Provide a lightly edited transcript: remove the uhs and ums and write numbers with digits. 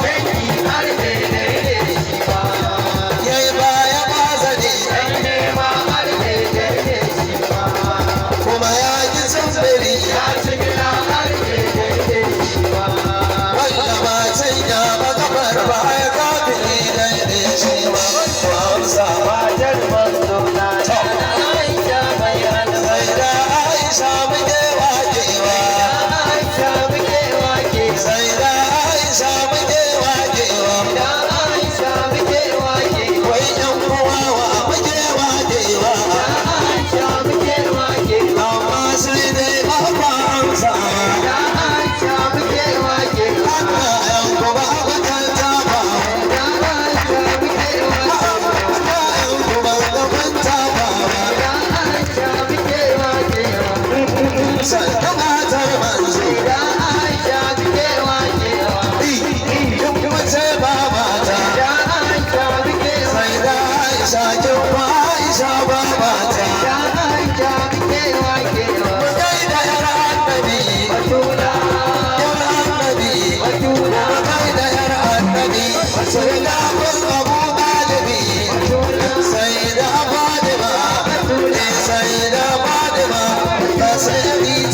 Dangi har daidai shi ba. Yayi baya ba zane. Dan nema har daidai shi ba. Kuma ya ki zumbiri. Ya ci gida har daidai shi ba. Wanda ba can ya ba kafar baya kafiri daidai shi ma. Ku amsa. Matar manzo na Aisha mai Sai da Aisha muke wakewa. Aisha muke wake. Sai da Aisha muke wakewa. Da Aisha muke wake. Wai yan uwa wa muke wakewa? Aisha muke wake. Amma sai dai ba ku amsa. Da Aisha muke wake. Haka yan kuma abokan tafa. Da Aisha muke wake. Haka yan kuma gaban tafa. Da Aisha muke wake. Sannan matar manzo. Da Aisha muke wake. Kin mace ba mata. Da Aisha muke Sai da Aisha kin ba Aisha ba mata. Da Aisha muke wake. Mu gaida yar annabi. Batula. Yar annabi. Batula. Mu gaida yar annabi. Sai da kun Abu Talibi. Sai da Fatima. Sai da Fatima. Sai